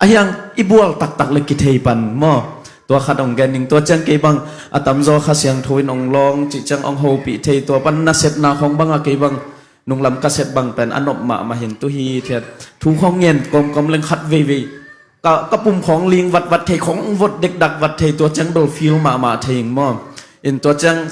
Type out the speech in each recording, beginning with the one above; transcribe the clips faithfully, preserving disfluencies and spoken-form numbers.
Ahi hang i bual taktak le kithei pan maw? Tua khat hong gen ning, tua ciang kei bang a tamzaw Kha Siangtho in hong lawng cih ciang hong hopih thei, tua pan nasepna khawng banga kei bang nunglam kaset bang pen a nop mahmah hin tu hi thiat. Thu khawng ngen kawmkawm leng khat veivei ka, ka pum khawng ling vatvat thei, khawng vot dekdak vat thei, tua ciang bel feel mahmah thei ing maw? In tua ciang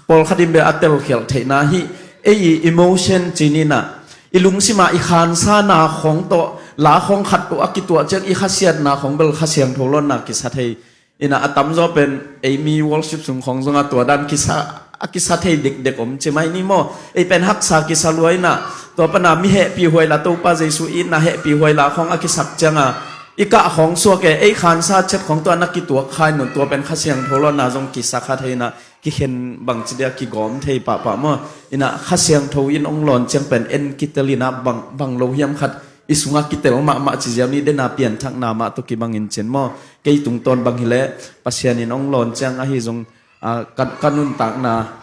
pawlkhat in bel a telkhialh theihna hi, ei i emotion ci ni nah, i lungsim ah i khansa na khawng tawh, la khawng khat tawh a kituah ciang i khasiatna khawng bel Kha Siangtho lawnna kisa thei. Inah a tamzaw pen ei mi worship sung khawng zongah tua dan kisa, a kisa thei dekdek om ci mai ni maw? Ei pen haksa kisa lua inah, tua pana mi hehpih huai la, Topa Jesu itna hehpih huai la khawng a kisak cianga i kah khawng suak e, ei khansa chet khawng tua na kituak khai nun, tua pen Kha Siangtho lawnna zong kisa kha thei inah, kikhen bangci dia kigawm thei pahpah maw? Inah Kha Siangtho in hong lawn ciang pen en kitel inah bang, bang lo hiam khat i sungah kitel mahmah ci ziau ni, dena pianthakna mah tawh kibangin cin maw? Kei tungtawn bang hileh Pasian in hong lawn ciang ahi zong, a, ka, ka nuntakna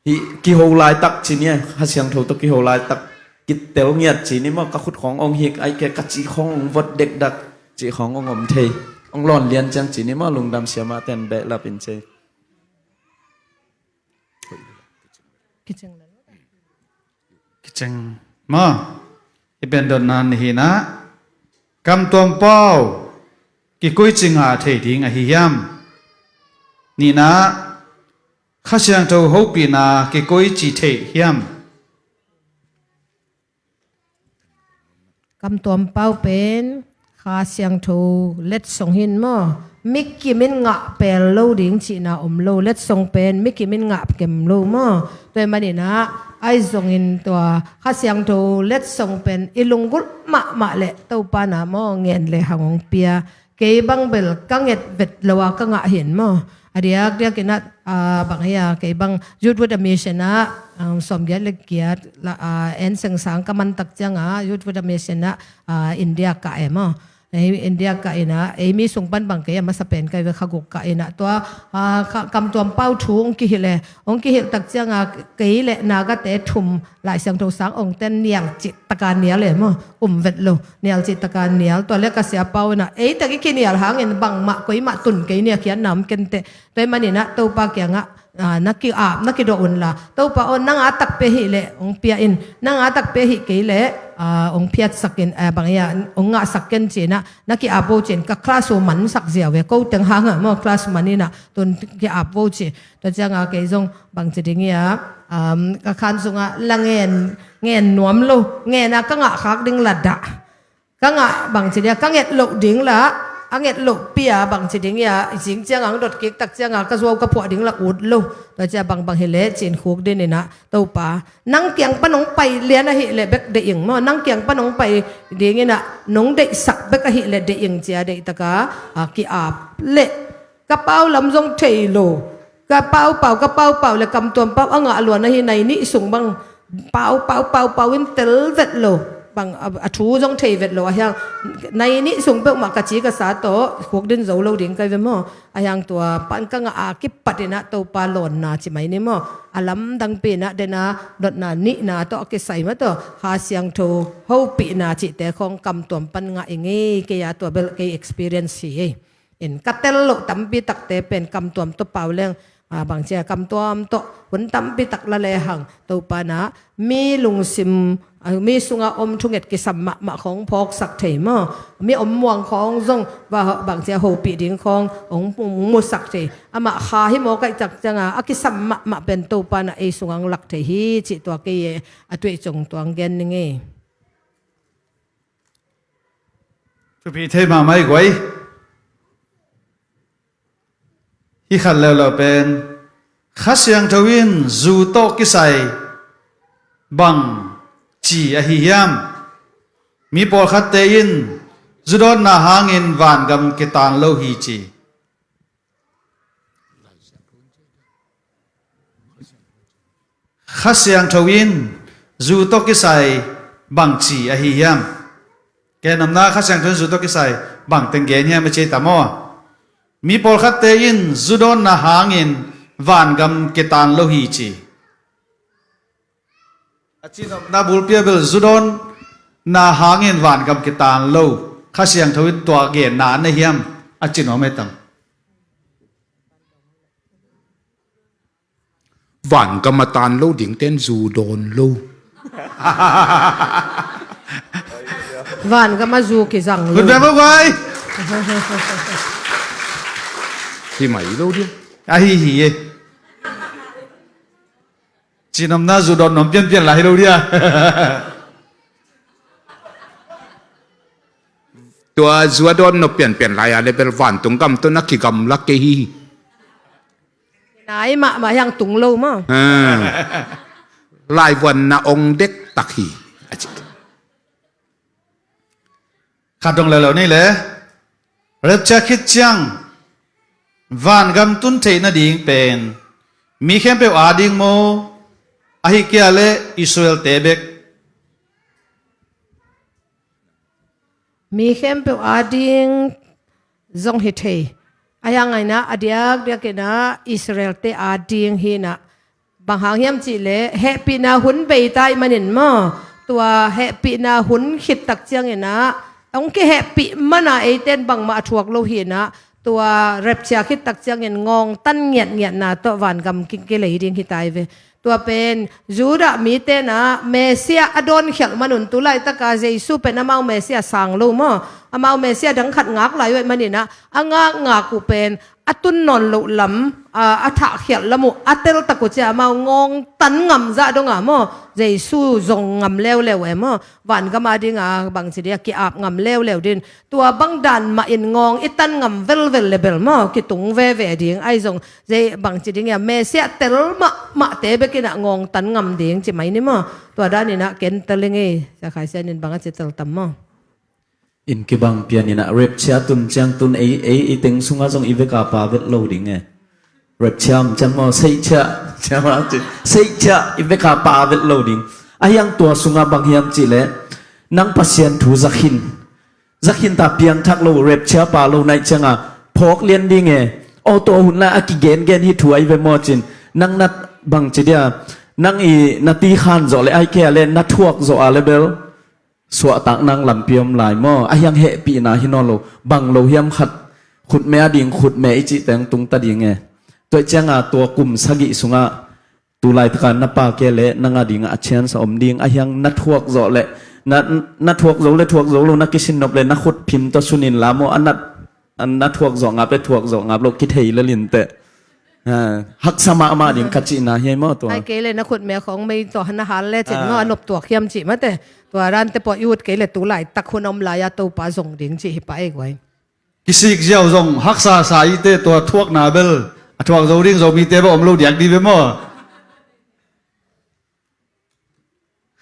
hi kiho laitak ci ni, Kha Siangtho tawh kiho laitak kitel ngiat ci ni maw? Ka khut khawng hong hik ai ke, ka ci khawng hong vot dekdak ci khawng hong om thei. Hong lawn lian ciang ci ni maw? Lungdam siamah ten behlap in ci. Kicing maw? I pen dotna nih inah, Kam Tuam Pau kikoici ngah thei ding ahi hiam? Nihna, Kha Siangtho hopihna kikoici thei hiam? Kam Tuam Pau pen Kha Siangtho letsong hin maw, mi kim in ngah pel lo ding cihna om lo, letsong pen mi kim in ngah kem lo maw? Tua ahih maninah ahi zongin tua Kha Siangtho letsong pen i lunggulh mahmah le Topa na maw, ngen le hang hong pia. Kei bang bel ka nget vet lo a ka ngah hin maw? A diakdiak inah, ah, bang hia, kei bang Youth with a Mission ah, um, sawmgiat le giat la, ah, en sengsang ka man tak cianga Youth with a Mission ah, ah, India kah e maw? Ei India kah inah, ei mi sung pan bang kei a masa pen kai ve, kha guk kah inah tua, ah, Kam Tuam Pau thu hong kihilh e, hong kihilh tak cianga kei le Nagate thum Lai Siangtho sang ong ten nial cih taka nial e maw? Um vet lo, nial cih taka nial. Tua le ka sia Pau inah, ei tak i kinial hangin bangmah koimah tun kei nia, khiatna om kenteh. Tua ahih maninah Topa kiangah, ah, na ki-ap, na kidawh unla, Topa aw, nang a takpi ahih leh hong pia in, nang a takpi ahih kei leh, ah, hong phiatsak in, ah, bang hia, hong ngahsak ken cinah na ki-ap vo cin, ka class uh mansak ziau ve, ko teng hangah maw, class man inah tun ki-ap vo ci. Tua cianga kei zong bangci ding hia, um, ka khan sungah la ngen, ngen nuam lo, ngen a ka ngah khak ding la dah. Ka ngah bangci ding hia, ka nget loh ding la, a nget loh pia bangci ding hia, i cing cianga ang dot kik tak cianga ka zuau ka phuah ding la ut lo. Tua cia bangbang hileh cin khuk din inah, Topa, nang kiang pan hong pai lian ahih leh bek deih ing maw, nang kiang pan hong pai ding inah nong deihsak bek ahih leh deih ing cia deihtaka, ah, ki-ap leh. Ka pau lam zong thei lo. Ka pau pau, ka pau pau le Kam Tuam Pau a ngah luan ahi, nai nih sung bang pau pau pau pau in tel vet lo. Bang a, a thu zong thei vet lo ahi hang, nai nih sung peuhmah ka ci ka sa tawh khuk din zo lo ding kai ve maw? Ahi hang tua pan ka ngah a kipat inah Topa lawnna ci mai ni maw? A lamdangpi inah dena dotna nihna tawh a kisai mah tawh Kha Siangtho hopihna cihte khawng Kam Tuam pan ngah i ngei, kei a tua bel kei experience hi ei. In ka tel loh tampi takte pen Kam Tuam tawh pau leng, ah, bangcia Kam Tuam tawh hun tampi tak la lehang Topa na mi lungsim, ah, mi sunga om thunget kisam mahmah khawng phawksak thei maw? Mi om muang khawng zong bangcia hopih ding khawng hong, hong musak thei. Amah kha hi maw kaih tak cianga a kisam mahmah pen Topa na ei sunga hong lak thei hi cih tua kei a tuih cung tuang gen ning ei. Thupi thei mahmah i guai. Hi khat leuleu pen, Kha Siangtho in zu tawh kisai bang ci ahi hiam? Mi pawlkhatte in zu dawnna hangin vangam kitaan lo hi ci. Kha Siangtho in zu tawh kisai bangci ahi hiam? Kei nopna Kha Siangtho in zu tawh kisai bangteng gen hiam a ci ei ta maw? Mi pawlkhatte in zu dawnna hangin vangam kitaan lo hi ci. A ci nopna bulpi ah bel zu dawnna hangin vangam kitaan lo. Kha Siangtho in tua genna a nei hiam? A ci nuam hi tam. Vangam a tan lo dingte in zu dawn lo. Vangam a zu kizang lo. Khut beng vo guai. Hi mai lo ding. A hi hi e. Cinopna zu dawn nuam pianpian lai hi lo dia. Tua zu a dawn nuam pianpian lai a leh bel vantung gam tawh na kigamla kei hi. Nai mahmah hiang tung lo maw. Ah. Laivuan na ong dektak hi. A ci. Khat dong leuleu ni le. Rapture khit ciang vangam tun theih nading pen mi khempeuh ading maw, ahih kei leh Israel-te bek? Mi khempeuh ading zong hi thei. A hiang ngaihna a diakdiak inah Israel-te ading hi inah. Bang hang hiam cih leh hehpihna hun bei ta ahih manin maw, tua hehpihna hun khit tak ciang inah hong kihehpih man a eite in bangmah a thuak lo hi inah, tua rapture khit tak ciangin ngawngtan ngiatngiatna tawh vangam ki, kilei ding hi ta hi ve. Tua pen Judah mite inah Messiah a dawnkhialh man un, tu laitaka Jesu pen amau Messiah sang lo maw, amau Messiah dang khat ngak lai uh ahih man inah, a ngakngak uh pen a tun nawn loh lam, a, a thahkhialh lam uh a teltak uh ciang amau ngawngtan ngam zah dong a maw, Jesu zong ngam leuleu e maw, vangam ading a bangci ding a ki-ap ngam leuleu ding. Tua bang dan mah in ngawng i tan ngam velvel leh bel maw, kitung veve ding. Ahi zong, zei bangci ding a Messiah tel mahmahte bek inah ngawngtan ngam ding ci mai ni maw. Tua dan inah ken tel ing ei, Sia Khai Sian in bang a ci tel tam maw. In kibang pian inah rapture tun ciang tun ei, ei, ei teng sungah zong i veka pa vet lo ding e. Rapture om ciang maw, seihcia, ciang maw, seihcia, i veka pa vet lo ding. A hiang tua sungah bang hiam cih leh, nang Pasian thu zakhin, zakhin ta piangthak lo, rapture pa lo naih cianga phawk lian ding e. Aw, tua hun lai a kigengen hi thu ahi ve maw cin. Nang na bangci dia, nang i na tikhan zawh leh ahih kei leh na thuak zawh a leh bel suahtak nang lampi om lai maw. A hiang hehpihna hi nawn lo, bang lo hiam khat khutme ading khutme i cih teng tung ta ding e. Tua cianga tua kum sagih sungah tu laitaka na pa kei leh nang adingah a chance a om ding. A hiang na thuak zawh leh, na, na thuak zo leh thuak zo lo na kisin nop leh na khutphim tawh sun inla maw, a nat, a na thuak zawh ngap leh thuak zawh ngap lo kithei lel inteh. Ha, haksa mahmah ding ka cihna hi ei maw tua. Ahih kei leh na khutme khawng mei tawh na hal lecin maw, a nop tuak hiam cih mate. Tua dante pawh i ut kei leh tu laitak hun a om lai-a Topa zong ding cih hi pah ei guai. Kisik ziau zong haksa sa i teh, tua thuakna bel a thuak zo ding Zomite bel om lo diak dih ve maw.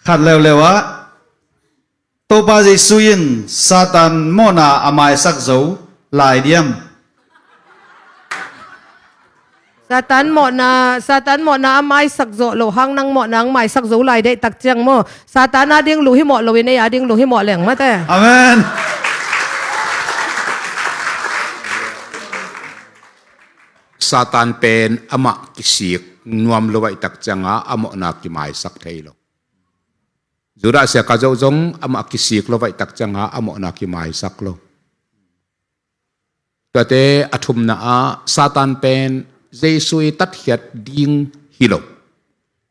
Khat leuleu ah, Topa Jesu in Satan mawhna a maisak zo lai diam? Satan mawhna, Satan mawhna a maisak zawh loh hang nang mawhna hong maisak zo lai deih tak ciang maw. Satan ading luh hi mawh loin ei ading luh hi mawh leng mate. Amen. Satan pen amah kisik nuam lo ahih tak cianga a mawhna kimaisak thei lo. Judas Iskariot zong amah kisik lo ahih tak cianga a mawhna kimaisak lo. Tuate a thumna ah Satan pen Jesu i tatkhiat ding hi lo.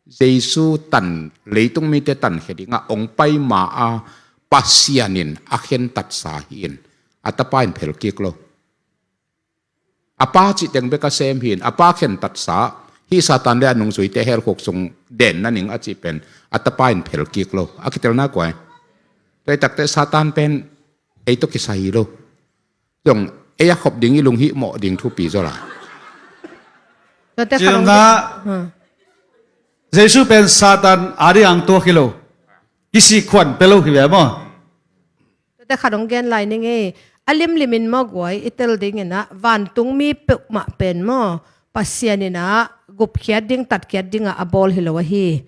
Jesu tan, leitung mite tankhia dingah hong pai ma-a Pasian in a khentatsa hi-in a tapa in phelkik lo. A pa cih teng bek a sem hi-in a pa khentatsa, hih Satan le a nungzuite helkhuk sung den na ning a cih pen a tapa in phelkik lo. A kitelna kuai. Tua ahih tak teh Satan pen ei tawh kisai hi lo. Zong ei a khop ding i lunghimawh ding thupi zaw lai. Tuate khat hong, Jesu pen Satan ading hong tuak hi lo. Kisik khuan pia lo hi ve maw. Tuate khat hong gen lai ning ei. A limlimin maw guai i tel dingin ah vantungmi peuhmah pen maw Pasian in ah gupkhiat ding tatkhiat dingah a bawl hi lo ahi.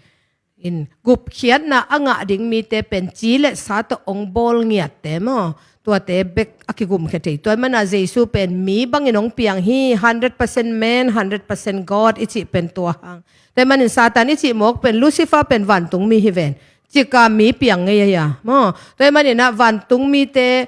In gupkhiatna a ngah ding mite pen ci le sa tawh hong bawl ngiatte maw, tuate bek a kigumkhia thei. Tua ahih manin Jesu pen mi bangin hong piang hi, hundred percent man, hundred percent God i cih pen tua hang. Tua ahih manin Satan i cih mawk pen Lucifer pen vantungmi hi ven. Cika mi piang ngei ahi a maw. Tua ahih manin ah vantungmite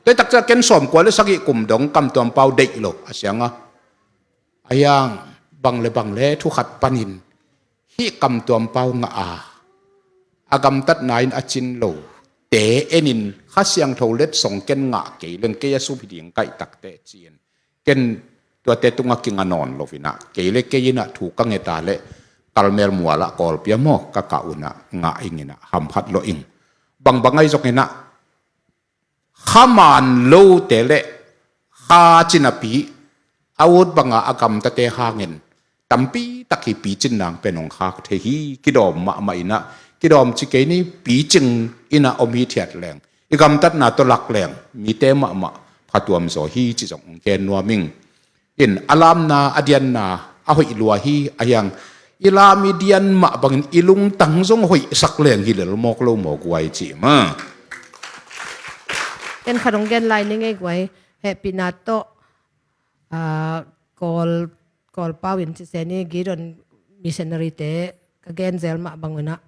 Tua i takciang ken sawmkua le sagih kum dong kamtuam pau deih lo a siang a. A hiang bang le bang le thu khat panin hih kamtuam pau ngah a, a gamtatna in a cin lo te enin Kha Siangtho letsong ken ngah kei leng kei a sum hi ding kaih takte ci-in ken tuate tungah kinga nawn lo inah kei le kei inah thu ka ngeta le Kalmel mualah Kawlpi a maw ka kah unah ngah ing inah hamphat lo ing. Bangbang ahi zong inah kha man lote le kha cinapi a ut banga a gamtate hangin tampi tak hi picin nang pen hong khak thei hi. Kidawm mahmah inah kidawm ci kei ni picing inah om hi thiat leng i gamtatna tawh lak leng mite mahmah phatuam zaw hi ci zong hong gen nuam ing. In a lamna a dianna a hoih lua hi a hiang i lam i dian mah bangin i lungtang zong hoihsak leng hi lel mawk lo maw guai ci ma. Ken khat hong gen lai ni ngei guai. Hehpihna tawh ah, Kawl Kawl pau in ci se ni Gideon missionary te ka gen zel mah bang unah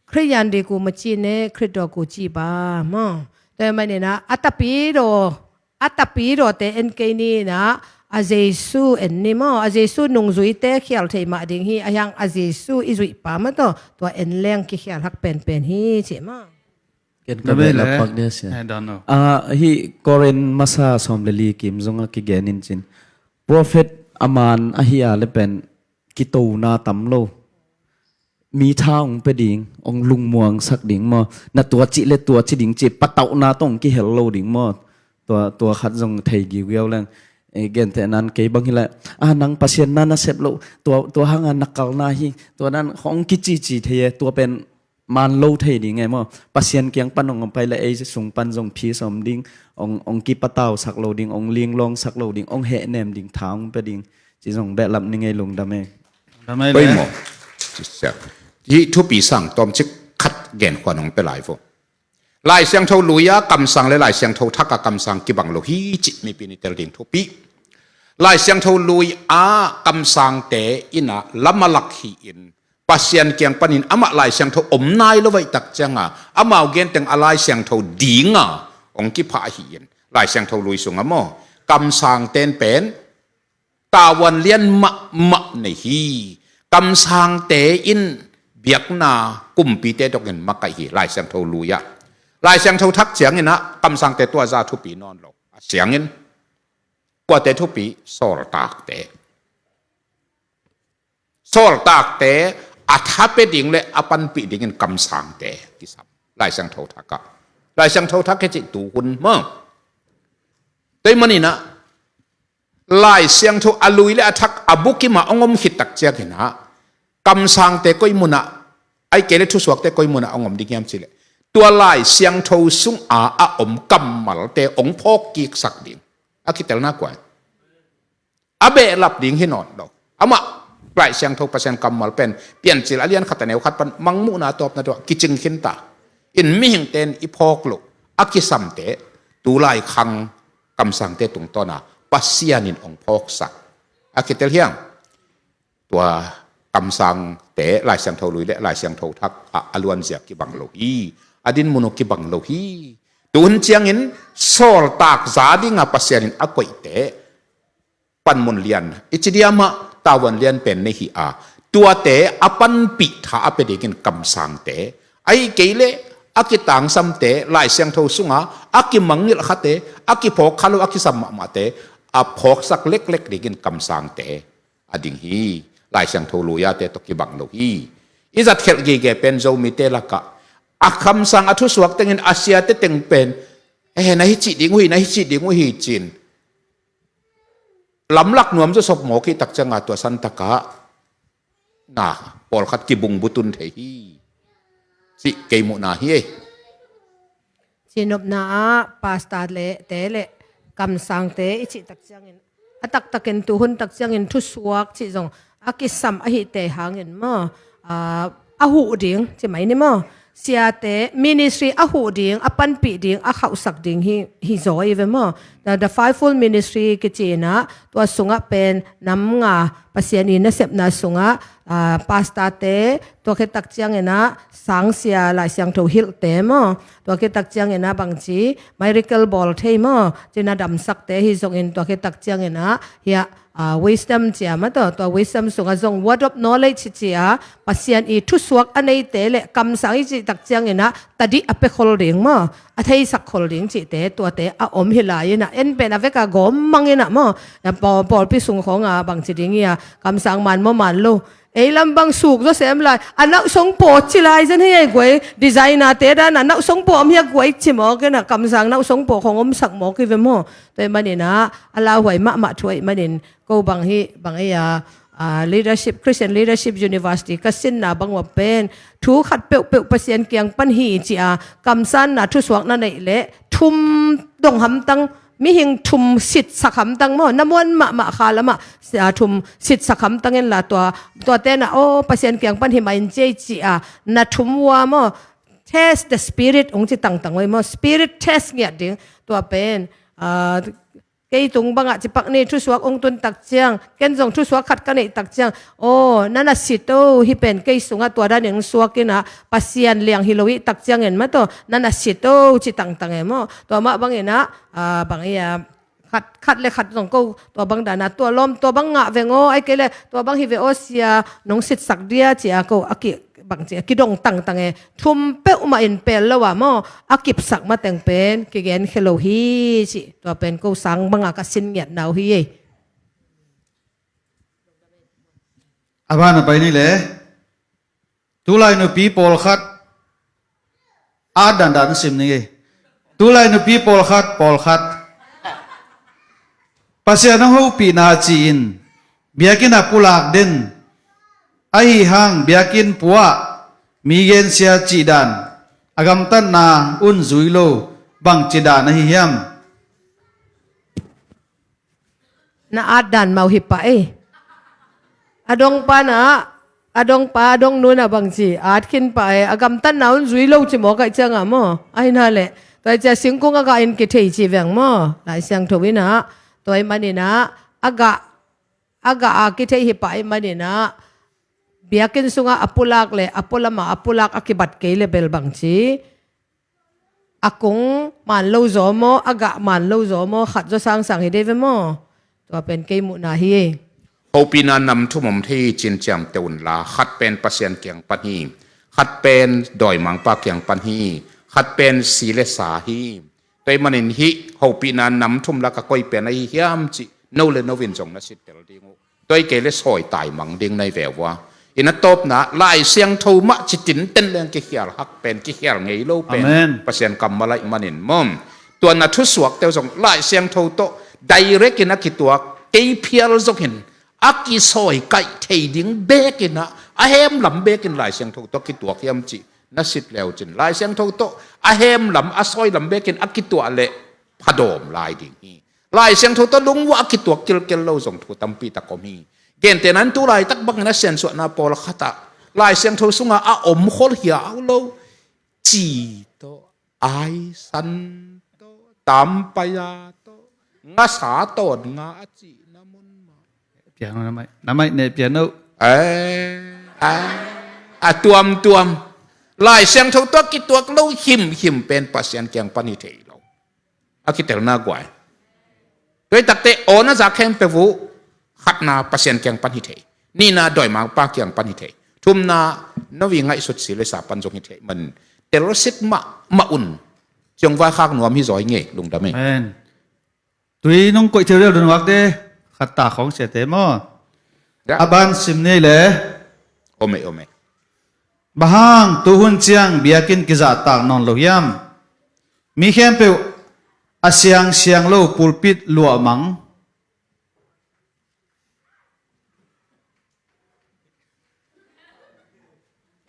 Khristian di ku maci ne Khristo ku ci ba maw. Tua maninah a tapidaw a tapidaw te en kei ninah a Jesu en ni maw. A Jesu nungzuite khial thei mah ding hi a hiang a Jesu i zuih pa mah tawh tua en leng kikhial hak penpen hi ci maw. Ken ka beh lapak dia sia. Ah, hi Korin masa sawm le li kim zong a kigen in cin prophet a man ahi a le pen kitona tam lo. Mi tha hong pe ding hong lungmuang sak ding maw na tua cih le tua ci ding ci patauhna tawh hong kihel lo ding maw. Tua tua khat zong thei giugiau leng Eh, gentehnan kei bang hi leh, ah, nang Pasian na na sep lo, tua, tua hanga na kalna hi, tua nan hong kicici thei e, tua pen man lo thei ding e maw. Pasian kiang pan hong pai leh ei sung pan zong peace om ding, hong, hong kipatausak lo ding, hong linglawngsak lo ding, hong hehnem ding, tha hong pia ding, ci zong behlap ni ngei. Lungdam e. Lungdam e le. Poimaw. Hih thupi sang tawmcik khat gen khuan hong pia lai vo. Lai Siangtho lui-a kamsang le Lai Siangtho thak-a kamsang kibang lo hi cih mipi in i tel ding thupi. Lai Siangtho lui-a kamsangte in a lam a lak hi-in Pasian kiang panin amah Lai Siangtho om nai lo vaih tak cianga amau genteng a Lai Siangtho dinga hong kipha ahi-in Lai Siangtho lui sunga maw, kamsangte in pen tavuan lian mahmah nei hi. Kamsangte in biakna kumpite dongin makaih hi, Lai Siangtho lui-ah. Lai Siangtho thak ciangin ah kamsangte tua za thupi nawn lo. A siangin kuate thupi? Sawltakte. Sawltakte a tha pia ding le a panpih dingin kamsangte kisam. Lai Siangtho thak ah. Lai Siangtho thak hi cih tuhun maw. Tua ahih manin ah Lai Siangtho a lui le a thak a bukim ah hong om khit tak ciangin ah kamsangte koi mun ah, ahih kei le thusuakte koi mun ah hong om ding hiam cih leh tua Lai Siangtho sungah a om kammalte hong phawk kiksak ding. A kitelna kua? A behlap ding hi nawn lo. Amah Lai Siangtho Pasian kammal pen Piancil a lian khat a neu khat pan Mangmuhna a tawpna tawh kicing khinta in mihingte in i phawk loh a kisamte tulai khang kamsangte tungtawna Pasian in hong phawksak. A kitel hiang? Tua kamsangte Lai Siangtho lui le Lai Siangtho thak ah a luanzia kibang lo hi. A dinmun uh kibang lo hi. Tuhun ciangin sawltak za dinga Pasian in a koihte panmun lian, i ci diam ah tavuan lian pen nei hi a, tuate a panpih tha a pia dingin kamsangte, ahih kei leh a kitangsamte, Lai Siangtho sunga a kimangngilh khate, a kiphawk kha lo a kisam mahmahte a phawksak leklek dingin kamsangte a ding hi. Lai Siangtho lui-ate tawh kibang lo hi. I zatkhelh gige pen Zomite lakah a kamsang a thusuak tengin a siate teng pen, eh, na hi cih ding uh hi, na hi cih ding uh hi cin lamlak nuam zaw sop mawk hi tak cianga tua santakah na pawlkhat kibungbutun thei hi cih kei muhna hi ei. Cinopna ah pastor le te le kamsangte i cih tak ciangin a taktakin tuhun tak ciangin thusuak cih zong a kisam ahite hangin maw, a, a huh ding ci mai ni maw. Siate ministry a huh ding, a panpih ding, a khauhsak ding hi, hi zaw i ve maw. The, the fivefold ministry kici inah tua sungah pen nam nga Pasian i nasepna sungah, a, pastorte, tua khit tak cianginah sangsia Lai Siangtho hilhte maw, tua khit tak cianginah bangci miracle bawl thei maw, cina damsakte hi zongin tua khit tak cianginah hiah, a, wisdom cia maw, tua, tua wisdom sungah zong word of knowledge cia Pasian i thusuak a neite le kamsang i cih tak cianginah tadih a pia khol ding maw, a theisak khol ding cihte tuate a om hi lai inah en pen a veka gawm mang inah maw, a paw-, pawlpi sung khawnga bangci ding ia kamsang man maw man lo. Ei lam bang suk zaw sem lai, a nauhsong paw ci lai zen hi ei guai, designer te dan a nauhsong paw om hi a guai ci mawk inah kamsang nauhsong paw khong omsak mawk hi ve maw. Tua ih maninah a lauhuai mahmah thu aih manin ko bang hi, bang ei a, a, leadership, Christian Leadership University ka sinna bang ua pen thu khat peuhpeuh Pasian kiang pan hi ci a, kamsanna thusuakna neih leh thum dong hamtang, mihing thum sitsak hamtang maw, na muan mahmah kha lamah, a, thum sitsak hamtang inla tua, tua tenah aw Pasian kiang pan hi mah in ci ei ci a, na thum ua maw, test the spirit hong ci tangtang oi maw, spirit test ngiat ding tua pen, a, kei tung bangah cipak ni thusuak hong tun tak ciang, ken zong thusuak khat ka neih tak ciang, aw, na na sit o, hi pen kei sungah tua danin hong suak inah Pasian liang hi lo ih tak ciangin mah tawh na na sit o ci tangtang e maw. Tua mah banginah, a, bang ei a, khat, khat le khat zong ko tua bang dana tua lawm, tua bang ngah veng aw, ai kei le tua bang hi ve aw sia, nong sitsak dia ci a ko a ki bangci a kidong tangtang e, thum peuhmah in pel lo ah maw, a kipsak mateng pen kigen khia lo hi cih tua pen ko sang banga ka sin ngiatna uh hi ei. A ban a pai ni le tulai nupi pawlkhat a dandan sim ni ei. Tulai nupi pawlkhat, pawlkhat. Pasian hong hopihna ci-in biakinn ah pulak den ahi hang, biakinn pu-ah mi gensia cih dan a gamtatna un zui lo bangci dan ahi hiam? Na at dan mah uh hi pah ei. A dong pa na, a dong pa, a dong nu na bangci at khin pah ei. A gamtatna un zui lo ci maw, kaih ciangah maw? Ahi na leh tua ih cia singkung a gah in kithei ci veng maw? Lai Siangtho in ah tua ih manin ah a gah, a gah a kithei hi pah ih manin ah biakinn sungah a pulak le a pualam ah a pulak a kibat kei le bel bangci a kung man lo zaw maw, a gah man lo zaw maw, khat zaw sangsang hi dei ve maw? Tua pen kei muhna hi. Hopihna nam thum om thei hi ci-in ciamteh unla, khat pen Pasian kiang pan hi, khat pen dawimangpa kiang pan hi, khat pen si le sa hi. Tua ih manin hih hopihna nam thum lak a koi pen ahi hiam cih no le no in zong na sittel ding uh. Tua ih kei le sawi taimang ding na hi ve ua. Ina tawpna Lai Siangtho mah ci tinten leng kikhial hak pen, kikhial ngei lo pen. Amen. Pasian kammal aih manin maw. Tua na thusuakte uh zong Lai Siangtho tawh direct in a kituak kei phial zongin a kisawi kaih thei ding bekin ah a hemlam bekin Lai Siangtho tawh kituak hiam cih na sit leu cin Lai Siangtho tawh a hemlam a sawilam bekin a kituah leh phadawm lai ding hi. Lai Siangtho tawh lungua a kituak kilkel lo zong thu tampi tak om hi. Gentehna in tu laitak bangin a siansuahna pawlkhat ah Lai Siangtho sungah a om khol hiau lo ci tawh, aisan tawh, tampaia tawh, ngasa tawn nga a cihna mun mah. Piano na mai, na mai ne piano. Eh, eh, a tuamtuam. Lai Siangtho tawh kituak lo himhim pen Pasian kiang pan hi thei lo. A kitelna guai. Tua ih takte aw na zak khempeuh uh, khatna Pasian kiang pan hi thei, nihna dawimangpa kiang pan hi thei, thumna no ih ngaihsut si le sa pan zong hi thei man, telsit mahmah un. Ciong vai khak nuam hi zaw hi ngei, lungdam ei. Amen. Tui nong koih thei rel dun wakte, khat ta khawng siate maw? Ya. A ban sim nei le. Om ei, om ei. Bang hang tuhun ciang biakinn kizahtak nawn lo hiam? Mi khempeuh a siang siang lo pulpit luah mang.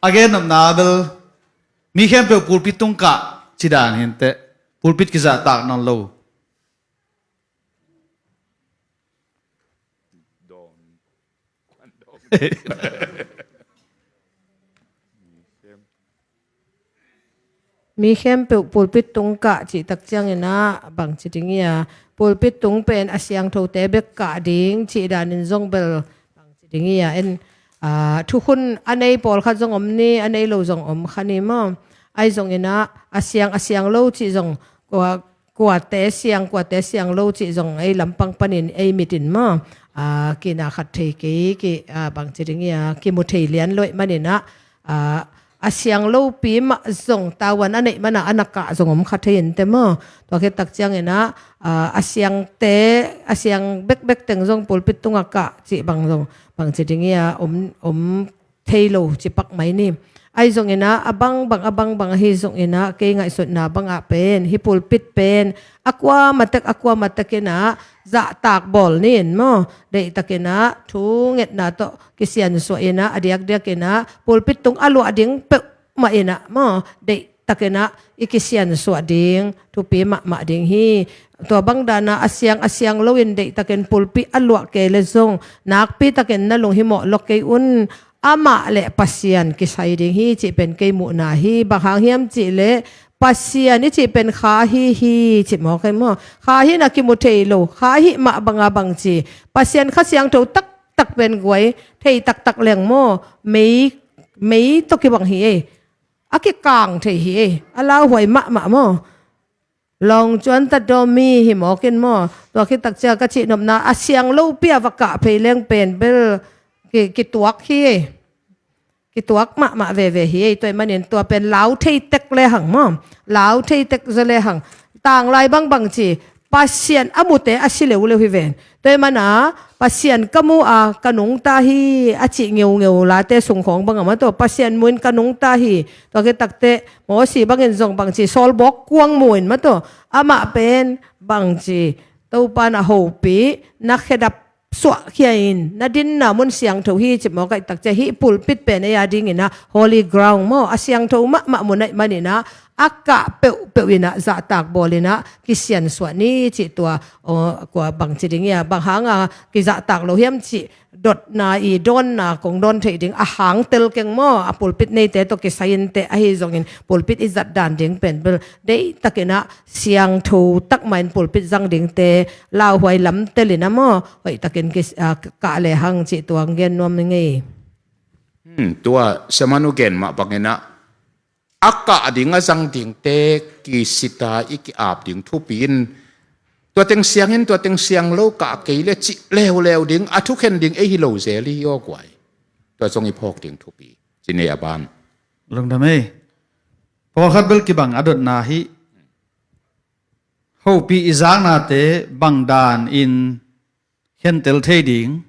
A gen nopna bel mi khempeuh pulpit tung kah ci dan hi inteh. Pulpit kizahtak nawn lo. Mi khempeuh pulpit tung kah cih tak ciangin ah bangci ding hi a, pulpit tung pen a siangthote bek kah ding cih danin zong bel bangci ding hi a, en, ah, thukhun a nei pawlkhat zong om ni, a nei lo zong om kha ni maw? Ahi zongin ah a siang, a siang lo cih zong kua, kuate siang, kuate siang lo cih zong ei lampang panin ei mitin maw? Ah, kina khat thei kei, ki, ah, bangci ding hi a, kimu thei lian lo ih manin ah, ah, a siang lopi mah zong tavuan a neih mana a na kah zong om kha thei inteh maw? Tua khit tak ciangin ah, ah, a siangte, a siang bekbek teng zong pulpit tungah kah cih bang zong bangci ding hi a, om, om thei lo ci pak mai ni. Ahi zongin ah, a bangbang, a bangbang ahi zongin ah, kei ngaihsutna bangah pen, hih pulpit pen a kuamatek, a kuamatek in ah zahtak bawl ni in maw? Deihtakin ah thu ngetna tawh kisiansuah in ah, a diakdiakin ah pulpit tung a luah ding peuhmah in ah maw? Deihtakin ah i kisiansuah ding thupi mahmah ding hi. Tua bang dan ah a siang, a siang loin deihtakin pulpit a luah kei le zong nakpitakin na lunghimawh lawk kei un. Amah le Pasian kisai ding hi cih pen kei muhna hi. Bang hang hiam cih leh Pasian i cih pen kha ahi hi cih maw, kei maw? Kha hi na kimu thei lo, kha ahi mah banga bangci, Pasian Kha Siangtho taktak pen guai thei taktak leng maw? Mei, mei tawh kibang hi ei. A kikang thei hi ei. A lauhuai mahmah maw? Lawng cuan tat dawm mi hi mawk in maw? Tua khit tak ciang ka cih nopna, a siang lopi a va kah phei leng pen bel ki, kituak hi. Kituak mahmah veve hi. Tua ih manin tua pen lau thei tek le hang maw? Lau thei tek zaw le hang. Tanglai bangbang ci, Pasian a mute a si leuleu hi ven. Tua ih mana Pasian ka mu a ka nungta hi a cih ngeungeu late sung khawng bang a maw, tua Pasian mu in ka nungta hi. Tua khit takte Mosi bangin zong bangci, sawlbawk kuang mu in maw, tua amah pen bangci, Topa na hopih, na khedap suahkhia in, na dinna mun siangtho hi cimawk ahih takciang hih pulpit pen ei a dinginah holy ground maw, a siangtho mahmah mun ahih maninah a kah peuhpeuh inah zahtak bawl inah kisiansuah ni cih tua, aw, kua bangci ding ia, bang hanga kizahtak lo hiam cih dotna i dawnna kong dawn theih ding a hang tel keng maw, a pulpit neite tawh kisai inteh ahi zongin pulpit i zat dan ding pen bel deihtakinah siangtho takmah in pulpit zang dingte lauhuai lamtelin a maw, hoihtakin kis-, a, kah lehang cih tuang gen nuam i ngei. Hmm, tua Semanu gen mah banginah a kah ding a zang dingte kisita i ki-ap ding thupi in, tua teng siangin tua teng siang lo kah kei le cih leuleu ding, a thukhen ding ei hi lo zel i aw guai. Tua zong i phawk ding thupi. Ci nei a ban. Lungdam ei. Pawlkhat bel kibang a dotna hi. Hopih i zaknate bang dan in khentel thei ding.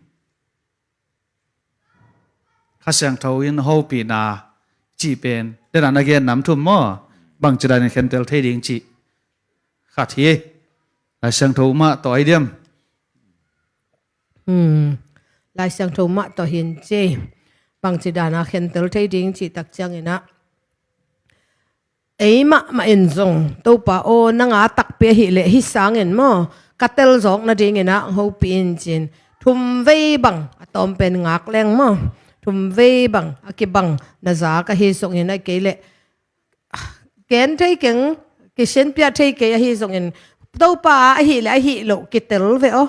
Kha Siangtho in hopihna cih pen tena na gen nam thum maw? Bangci dan in khentel thei ding cih khat hi. Lai Siangtho mah tawh ai diam? Hmm. Lai Siangtho mah tawh hin ci. Bangci dana khentel thei ding cih takcianginah ei mahmah in zong Topa aw, nanga takpi ahih leh hih sangin maw, ka telzawk nadinginah hopih in cin thumvei bang a tawm pen ngak leng maw, thumvei bang a kibang na zak ahi zongin a kei leh gen thei keng, kisianpiah thei kei ahi zongin Topa a ahih leh ahih loh kitel ve aw.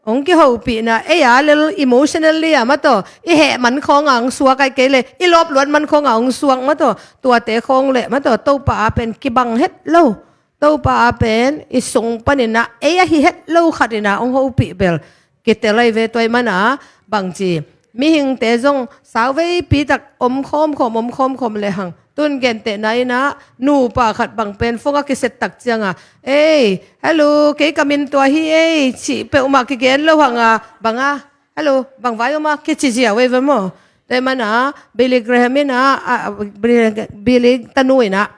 Hong kihopihna ei a lel emotionally a mataw, i heh man khawnga hong suak ai kei le i lawp luat man khawnga hong suak mataw, tuate khawng le mataw Topa a pen kibang het lo. Topa a pen i sung paninah ei ahi het lo khatinah hong hopih bel kitel ai ve. Tua i mana bangci mihingte zong sauveipi tak om khawmkhawm om khawmkhawm lehang tun gentehna inah nupa khat bang pen phone a kiset takcianga, ei, hello, kei ka min tua hi ei, cih peuhmah kigen lo hanga banga, hello, bang vai oma kici ziau ei ve maw? Tua i mana Billy Graham inah, a, a, Billy, Billy tanu inah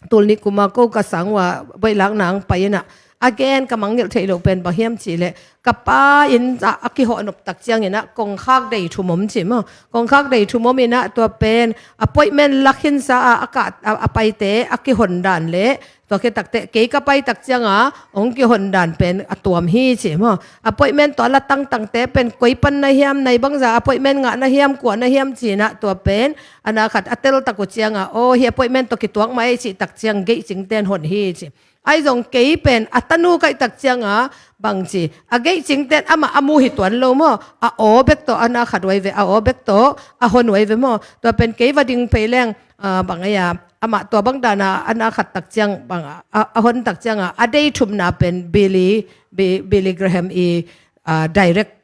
tul nih kuma ko ka sang ua boihlak nang pai inah a gen ka mangngilh theih loh pen bang hiam cihleh ka pa in a, a kihawhnop takcianginah kongkhak dei thum om ci maw? Kongkhak dei thum om inah tua pen appointment lakhinsa a, a, ka, a, a paite a kihon dan le tua khit takteh kei ka pai takcianga hong kihon dan pen a tuam hi ci maw? Appointment tawh a la tangtangte pen koi pan na hiam, nai bangza appointment ngah na hiam, kua na hiam cinah tua pen a na khat a tel tak uh cianga aw, hi appointment tawh kituak mah ei cih takciang geihcingten hon hi ci. Ai zong kei pen a tanu kaih takcianga bangci a geihcingten amah a mu hi tuan lo maw? A aw bek tawh a na khat uai ve, a aw bek tawh a hon uai ve maw? Tua pen kei va ding phei leng, a, bang ei a, amah tua bang dana a na khat takciang bang a, a, a hon takcianga a dei thumna pen Billy, Bi-, Billy Graham i, a, direct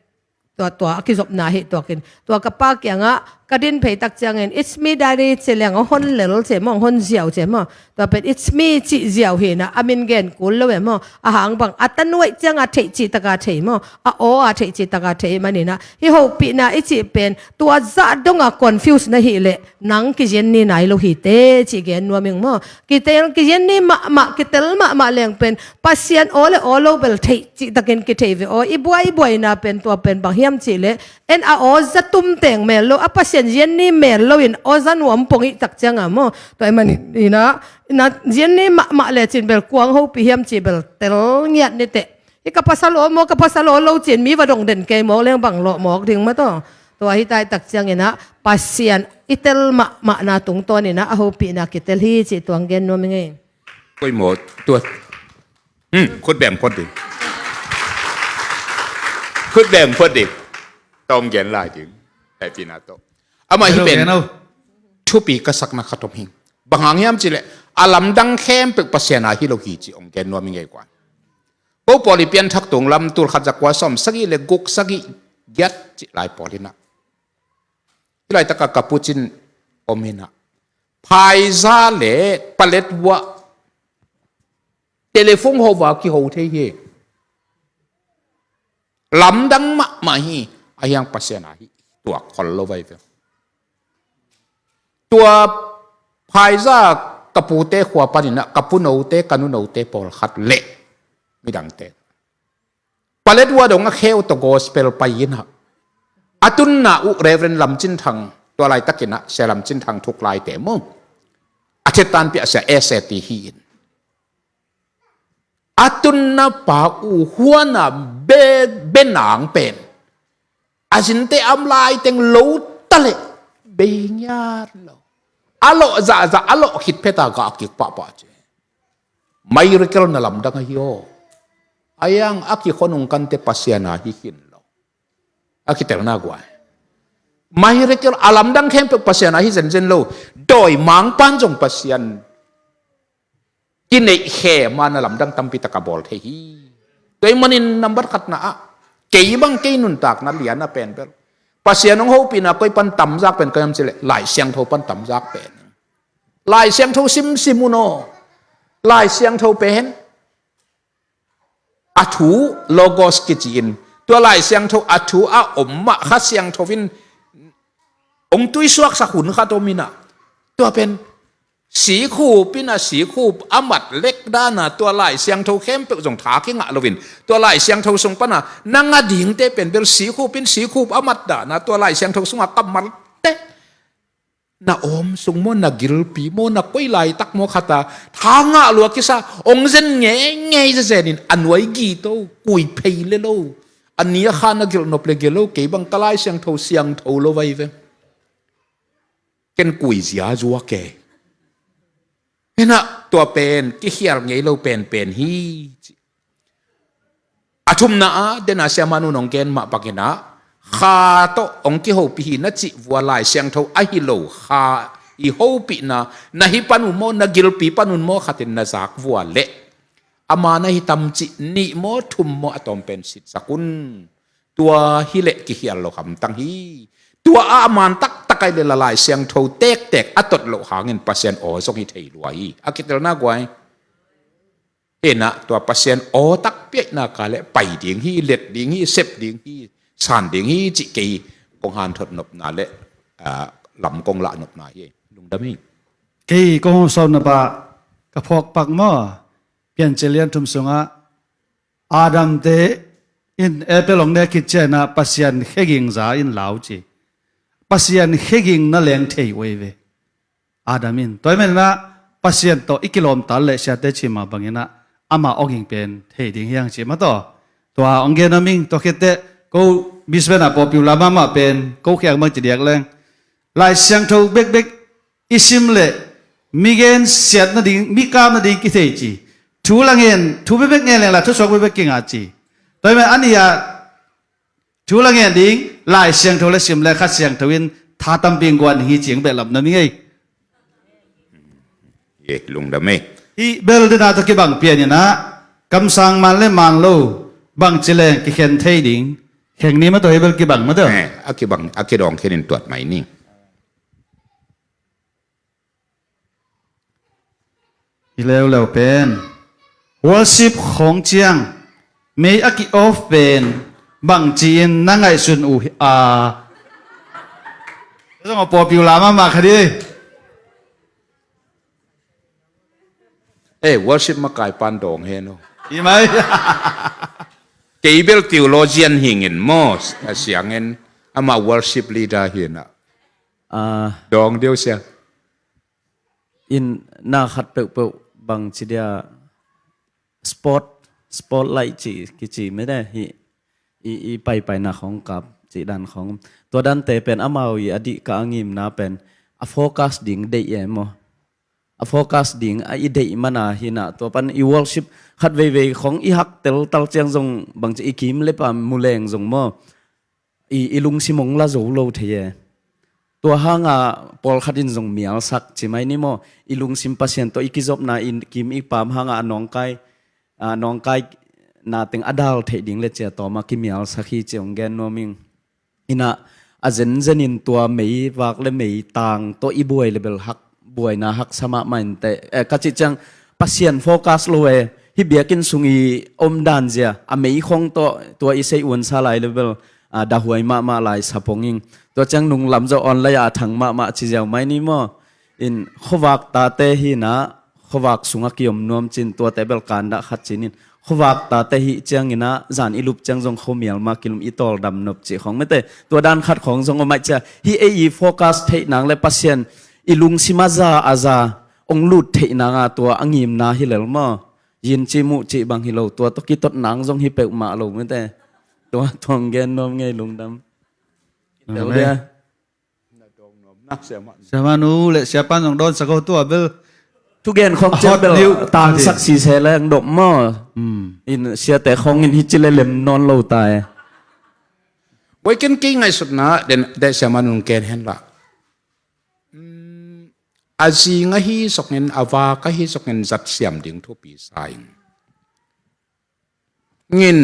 tua, tua a kizopna hi tuakin. Tua ka pa kiangah ka din phei takciangin, "It's me, Daddy," ci leng hong hon lel ci maw, hong hon ziau ci maw? Tua pen, "It's me," cih ziau hinah a min gen kul lo e maw? A hang bang a tanuaih cianga theih cih taka thei maw? A aw a theih cih taka thei maninah hi hopihna i cih pen tua zah donga confuse na hih leh nang kizian ni nai lo hi te cih gen nuam ing maw? Kitel, kizian ni mahmah, kitel mahmah leng pen Pasian aw le aw lo bel theih cihtakin kithei ve aw. I buai, i buaina pen tua pen bang hiam cihleh en a aw zatum teng mel lo, a Pasian zian ni mel loin aw zanuam pong ih takcianga maw? Tua i maninah, inah zian ni mahmah lecin bel kuang hopih hiam cih bel tel ngiat niteh. Hi ka pasal aw maw, ka pasal aw lo cin mi va dong den kei mawk leng bang lawh mawk ding mataw. Tua hi tai takcianginah Pasian i tel mahmahna tungtawninah a hopihna kitel hi cih tuang gen nuam i ngei. Koi maw tua. Hmm, khut beng phot ding. Khut beng phot ding. Tawng gen lai ding. Hehpihna tawh. Amah hi pen thupi ka sakna khat om hi. Bang hang hiam cihleh a lamdang khempeuh Pasian a hi lo hi ci ong gen nuam i ngei kuan. Ko Paul i Pianthak tung lam tul khat za kua sawm sagih le guk, sagih giat cih lai Paul inah, hih laitaka ka pucin om inah, phaiza le palet uah telephone ho va kiho thei hi. Lamdang mahmah hi. A hiang Pasian a hi tuak khol lo vai ve. Tua phaiza ka pute khua paninah ka punote, ka nunote pawlkhat le midangte Paletwa dong a kheu tawh gospel pai in ah, a tunna uh Reverend Lam Cin Thang, tua laitakin ah Sia Lam Cin Thang thuk laite mu, a thetanpi ah Sia Ese ti hi in. A tunna pa uh huana be, benang pen a zinte am laiteng lo taleh beingiat lo. A lawh zahzah, a lawh khit pheta gah kik pahpah ci. Miracle na lamdang ahi aw. A yang a kikhonung kante Pasian a hi khin lo. A kitelna guai. Miracle a lamdang khempeuh Pasian a hi zenzen lo. Dawi mangpan zong Pasian kineih khe ma na lamdang tampi taka bawl thei hi. Tua ih manin nambat khatna ah, kei bang kei nuntakna liana pen bel, Pasian hong hopihna koi pan tamzak pen koi am cileh, Lai Siangtho pan tamzak pen. Lai Siangtho simsim un aw. Lai Siangtho pen a thu, Logos kici in, tua Lai Siangtho a thu a om mah Kha Siangtho in hong tuisuaksak hun khat om in ah, tua pen sikhup in ah, sikhup a mat lek dan a, tua Lai Siangtho khempeuh zong tha kingah loin, tua Lai Siangtho sung pan a na ngah dingte pen bel sikhup in sikhup a mat dan a, tua Lai Siangtho sungah kammalte na awm sung maw, na gilpi maw, na koi laitak maw khat a tha ngah lua kisa, hong zen ngeingei zezen in a nuai gito, kui phei le lo, a ni a kha na gilh nop le gilo, kei bang ka Lai Siangtho siangtho lo vai ve. Ken kui zia zuak e. Henah tua pen kikhial ngei lo penpen hi ci. A thumna ah, dena siamanu nong gen mah bangin ah, Kha tawh hong kihopih hi na cih vua Lai Siangtho ahi lo, Kha i hopihna na hi pan un maw, na gilpi pan un maw, khatin na zak vua leh, ama na hi tam cih nih maw, thum maw, a tawm pen sitsak un. Tua hileh kikhial lo hamtang hi. Tua ah a man taktak ai le la Lai Siangtho tektek a tot loh hangin Pasian aw zong hi thei lua hi. A kitelna guai. Henah tua Pasian aw takpi ahihna ka leh pai ding hi, let ding hi, sep ding hi, san ding hi cih kei kong hanthot nopna le, ah, lam kong lah nopna hi. Lungdam hi. Kei kong hong sawm nop ah ka phawk pak maw? Piancil lian thum sungah Adam te in apple hong ne khit ciangin ah Pasian kheging za in lau ci. Pasian kheging na leng thei uh ei ve. Adam in. Tua ahih manin ah Pasian tawh i kilawmta leh siate cih mah bangin ah amah awging pen thei ding hi hang ci mah tawh. Tua hong gen a ming, tua khit teh ko Brisbane ah popular mahmah pen, ko khek bang ci diak leng, Lai Siangtho bekbek i sim leh mi gensiat nading, mi kap nading kithei ci. Thu la ngen, thu bekbek ngen leng la thusuak bekbek kingah ci. Tua ahih manin a nih ah thu la ngen ding, Lai Siangtho le sim le Kha Siangtho in tha tampi guan hi cing behlap na ming ei. Ye, lungdam ei. Hih bel dena tawh kibang pian in ah, kamsang man le man lo, bangci leng kikhen thei ding, kheng ni mah tawh hih bel kibang mah tawh. Eh, a kibang, a kidawng khen in tuat mai ni. Hi leuleu pen worship khawng ciang mei a ki-off pen bangci in na ngaihsun uh hi a? Zong a popular mahmah kha di. Eh, worship makai pan dawng hen uh. Hi mai. Kei bel theologian hingin maw, a siangin ama worship leader hi na. Ah. Dawng deuh sia. In na khat peuhpeuh bangci dia sport, spotlight ci, kici mah teh hi, i, i paipaina khawng kap cih dan khawng. Tua dante pen amau i a dih ka a ngimna pen a focus ding deih e maw. A focus ding a i deih mana hi na, tua pan i worship khat veivei khawng i hak teltal ciang zong bangci i kim le pam mu leng zong maw, i, i lungsim hong la zo lo thei e. Tua hanga pawlkhat in zong mialsak ci mai ni maw, i lungsim Pasian tawh i kizopna, i kim i pam hanga a nawngkai, a nawngkaina teng a dal theih ding le cia tawm a kimialsak hi ci hong gen nuam ing. Inah a zenzen in tua mei vak le mei tang tawh i buai le bel hak, buaina haksa mahmah in teh, eh, ka cih ciang Pasian focus lo e, hih biakinn sung i om dan zia a mei khawng tawh tua i sei uansa lai le bel, ah, dahuai mahmah lai sa pong ing. Tua ciang nunglam zawh online ah a thang mahmah ci ziau mai ni maw? In khuavak tate hi na, khuavak sungah kiom nuam cin, tuate bel kandah khat cin in, khuavak tate hih ciangin ah zan i lup ciang zong khuamial mah kilum i tawldam nop cih khawng mete. Tua dan khat khawng zong om aih cia. Hih ei i focus theih nang le Pasian i lungsim a za a za ong lut theih nanga tua a ngimna hi lel maw? Yin cih muh cih bang hi lo, tua tawh kitot nang zong hi peuhmah lo mete. Tua tuang gen nuam ngei lungdam. Amen. Tel dia. Siamanu le siapan zong dawnsak ho tua bel. Thugen khawng cian bel tangsak sise leng dop maw? In siate khawng in hi ci le lem nawn lo ta e. Boiken kei ngaihsutna den deh siamanu gen hen la. A zing ahi songin a vak ahi songin zat siam ding thupi sa in. Ngin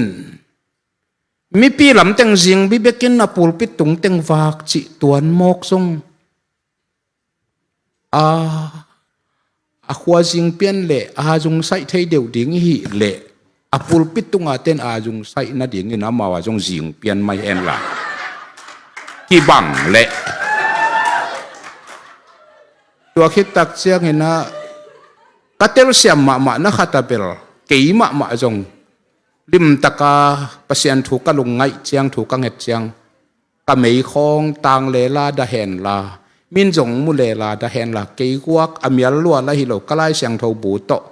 mipi lamteng zing bibekin a pulpit tungteng vak cih tuan mawk zong a a khua zing pian le a zung saih thei deuh ding ihi le a pulpit tunga ten a zung saih nadingin amau a zong zing pian mai hen la kibang le tua khit tak ciangin ah ka telsiam mahmah na khat a bel kei mahmah zong limtaka Pasian thu ka lungngaih ciang thu ka nget ciang ka meikhawng tang lela da henla min zong mu lela da henla kei guak a mial lua la hi lo ka Lai Siangtho bu tawh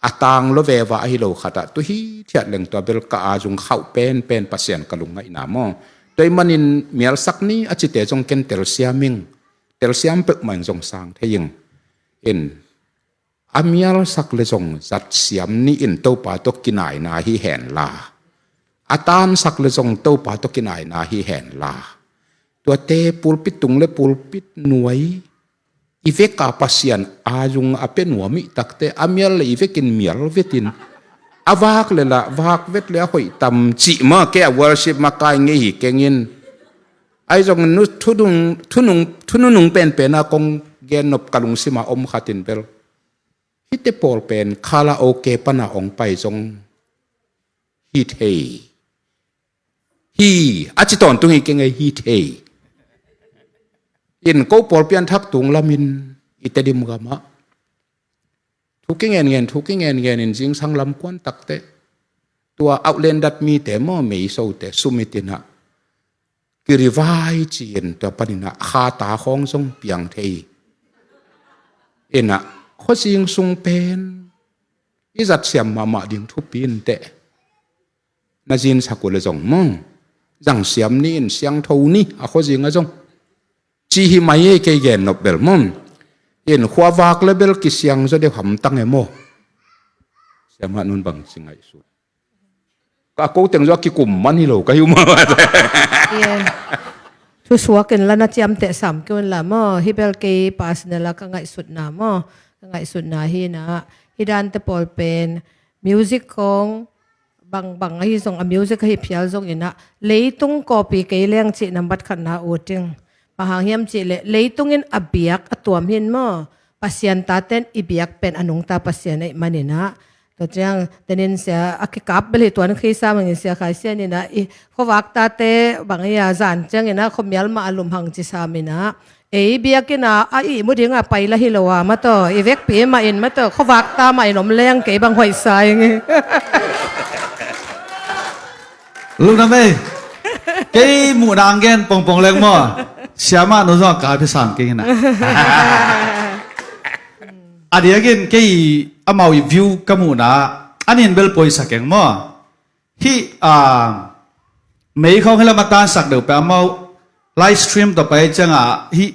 a tang lo veva ahi lo khatah tu hi thiat leng tua bel ka a zung khauh penpen Pasian ka lungngaihna maw? Tua ih manin mialsak ni a cite zong ken telsiam ing. Telsiam peuhmah in zong sang thei ing. In a mialsak le zong zatsiam ni in Topa tawh kinaina hi henla a tansak le zong Topa tawh kinaina hi henla tuate pulpit tung le pulpit nuai i veka Pasian a zung a pe nuam ih takte a mial le i vekin mial vetin a vak le lah vak vet le a hoih tam cih ma kei a worship makai ngei hi kengin. Ahi zongin thunung thunung thununung penpen a kong gen nop ka lungsima om khatin bel hite pawl pen kala oke pana ong pai zong hi thei. Hi a ci tawntung hi kengei hi thei. In ko pawl pianthak tung lamin i Tedim gamah thu kingen ngen thu kingen ngen in zingsang lam kuan takte tua auhlen dat mite maw meisote sumitinah kirivai ci-in tua paninah khata khawng zong piang thei. Inah khuazing sung pen i zatsiam mahmah ding thupi inteh. Na zinsak uh le zong maw zangsiam ni in siangtho ni a khuazing a zong ci hi mai ei kei gen nop bel maw? In khuavak le bel kisiang zaw deuh hamtang e maw? Siamah nun bang ci ngaihsut. Ka ko teng zaw a kikum man hi lo ka hi uh mah. Thusuak in la na ciamteh sam kei un la maw hi bel kei personal a ka ngaihsutna maw? Ka ngaihsutna hi na hi dante pawl pen music khawng bangbang ahi zong a music ahi phial zong inah leitung kawpi kei leng cih nambat khatna uting. Bang hang hiam cih leh leitung in a biak a tuam hin maw? Pasian taten i biak pen a nungta Pasian aih maninah tua ciang tenin sia a kikap bel hi tuan khisa mangin sia khai sianinah i khuavak tate bang ia zan cianginah khuamial mah a lum hang ci saminah ei biakina a ihmu dinga paila hi lo a mataw i vekpi mah in mataw khuavak ta mah in om leng kei bang hoihsa ing. Lungdam ei. Kei muhna ang gen pongpong leng maw? Siamah nu zong a kapi sang kei hinah. A diakin kei amau i view ka muhna a nin bel poisa keng maw? Hih a mei khawng hi lam a tansak deuh peh amau live stream tawh pai cianga hih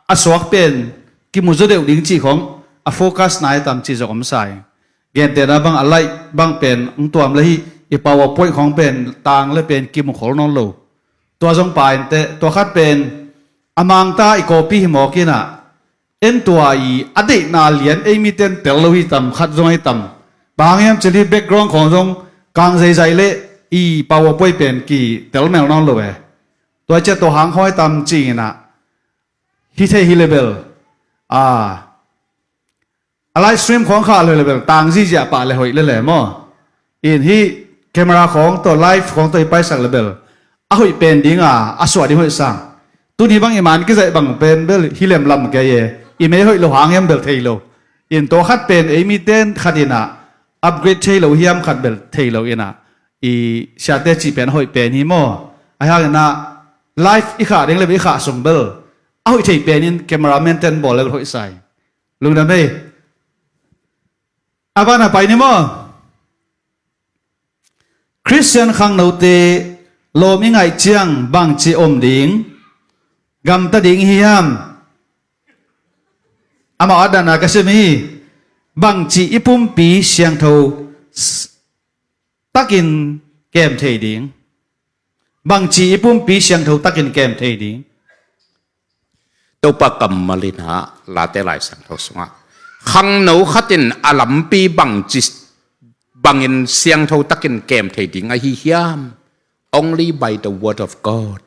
a suak pen kimu zaw deuh ding cih khawng a focus nai tam cih zong om sa ing. Gentehna bang a light bang pen hong tuam le hih i PowerPoint khawng pen tang le pen kimu khol nawn lo. Tua zong pa inteh tua khat pen a mangta i copy hi mawk inah en tua i a deihna lian ei miten tel lo hi tam khat zong hi tam. Bang hang hiam cili background khawng zong kang zeizai le i PowerPoint pen ki tel mel nawn lo e. Tua ciah tua hang hawi tam cih inah hi thei hi le bel a a live stream khawng kha le le bel tang zizia pah le hoih le le maw? In hi camera khawng tawh live khawng tawh hi paisak le bel a hoih pen dinga a suah ding hoih sang. Tuni bang i man kizaih bang pen bel hi lemlam kei e i mei hoih lo hang hiam bel thei lo. In tua khat pen ei miten khat inah upgrade thei lo hiam khat bel thei lo inah, i siate cih pen a hoih pen hi maw? Ahi hangin ah live i khah ding le i khah sung bel a hoih thei pen in cameraman ten bawl le bel hoih sa hi. Lungdam ei. A ban a pai ni maw? Khristian khangnote lawm i ngaih ciang bangci om ding, gamta ding i hi hiam? Amah a dana ka sim hi. Bangci i pumpi siangtho s- takin kem thei ding. Bangci i pumpi siangtho takin kem thei ding. Topa kammal in ah Late Lai Siangtho sungah khangno khat in a lampi bangci bangin siangtho takin kem thei ding ahi hiam? Only by the word of God.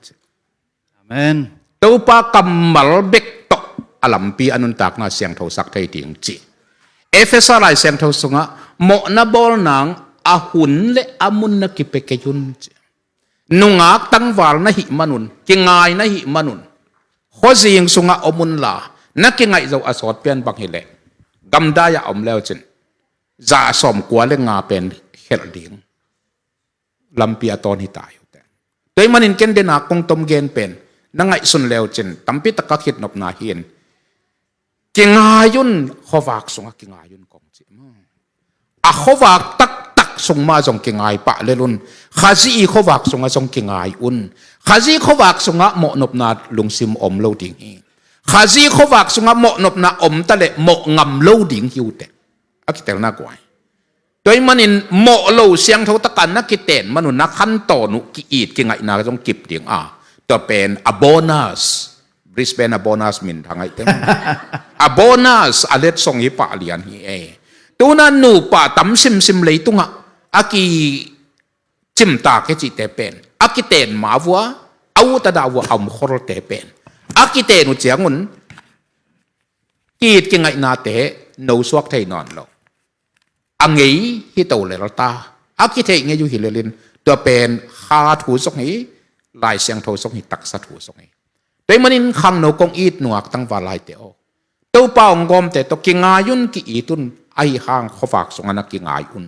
Amen. Topa kammal bek tawh a lampi a nuntakna siangthosak thei ding ci. Efesa Lai Siangtho sungah mawhna bawl nang a hun le a mun na kipia kei un ci. Nungak tangval na hih manun, kingai na hih manun, khuazing sungah om unla, na kingaih zo a sawt pian bang hileh gamdai-ah om leucin za sawm kua le nga pen khelh ding lampi a tawn hi ta hi uh teh. Tua ahih manin ken dena kong tom gen pen na ngaihsun leucin tampi taka khitnopna hi in, kingai un, khuavak sungah kingai un kong ci maw? A khuavak taktak sung mah zong kingai pah lel un. Khazih i khuavak sungah zong kingai un. Khazih khuavak sungah mawhnopna lungsim om lo ding hi. Khazih khuavak sungah mawhnopna om ta leh mawh ngam lo ding hi uh teh. A kitelna guai. Tua ahih manin mawh lo siangtho taka na kiten manun na khantawn uh ki-it kingaihna zong kip ding a, tua pen a bonus. Brisbane a bonus min thangaih teng a bonus a letsong hi pah lian hi e. Tuna nupa tam simsim leitungah a kicimtak hi cihte pen a kiten ma vua, a ut a dah vua a om kholte pen a kiten uh ciangun ki-it kingaihnate nosuak thei nawn lo. A ngei hi to lel ta. A kitheih ngei uh hi lelin tua pen kha thu zong hi, Lai Siangtho zong hi, taksa thu zong hi. Tua ahih manin khangno kong it nungak tangval laite aw, Topa hong gawmte tawh kingai un, ki-it un, ahi hang khuavak sungah na kingai un.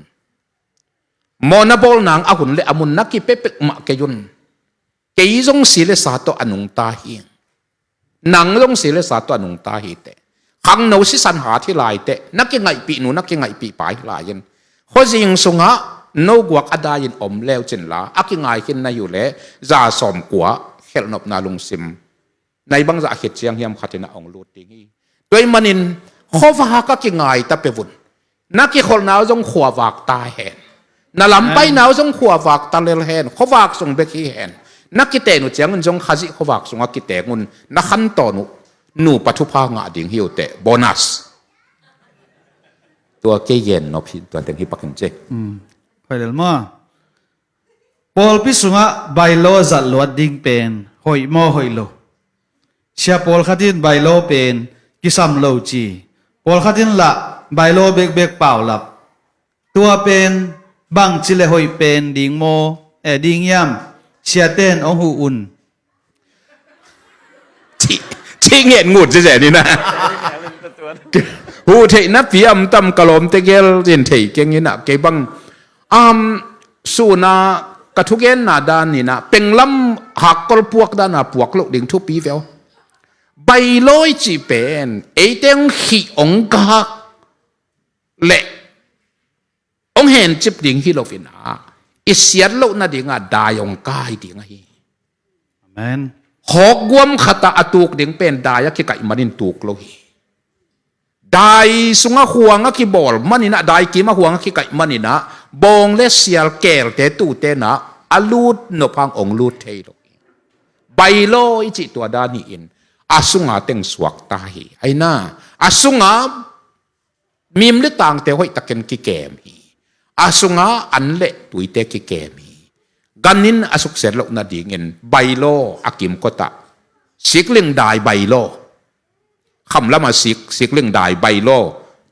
Mawhna bawl nang a hun le a mun na kipia peuhmah kei un. Kei zong si le sa tawh a nungta hi. Nang zong si le sa tawh a nungta hi teh. Khangno sisan hat hi lai teh, na kingaihpih nu na kingaihpih pa hi lai in, khuazing sungah no guak a dai-in om leucin la a kingai khin na hi uh leh za sawm kua khelhnopna lungsim na i bangzah khit ciang hiam khatin a hong lut ding hi. Tua ahih manin khuavak a kingai ta peuh un. Na kikholhna uh zong khuavak ta hen. Na lampaina uh zong khuavak ta lel hen. Khuavak sung bek hi hen. Na kiten uh ciangun zong Khazih khuavak sungah kiteng un. Na khantawn uh nupa thupha ngah ding hi uh teh. Bonus. Tua kei gen nop hi, tua teng hi pakin ci. Mm. Hoih lel maw? Pawlpi sungah bylaw zat luat ding pen hoih maw hoih lo? Sia pawlkhat in bylaw pen kisam lo ci. Pawlkhat in lah bylaw bekbek paulap. Tua pen bangci le hoih pen ding maw, eh, ding hiam? Siaten hong huh un. Ci, ci nget ngut ci zen inah. Huh theihna piam tam ka lawmte gel zin thei keng inah kei bang. Um, suna ka thugenna dan inah penglam hakkol puak dana puak loh ding thupi veu. Bylaw i cih pen eite hong khih hong gak leh hong hencip ding hi lo inah, i siat loh nadingah dai hong kai ding ahi. Amen. Hawk guam khatah a tuk ding pen dai a kikaih manin tuk lo hi. Dai sungah huang a kibawl maninah, dai kimah huang a kikaih maninah bawng le sial kelte tutenah a lut nop hang hong lut thei lo hi. Bylaw i cih tua dan hi in a sunga teng suak ta hi. Aina a sunga mim le tangte hoihtakin kikem hi. A sunga an le tuite kikem hi. Gan in a suksiat loh nadingin bylaw a kimkotah sikling dai bylaw, khamlam a sik, sikling dai bylaw,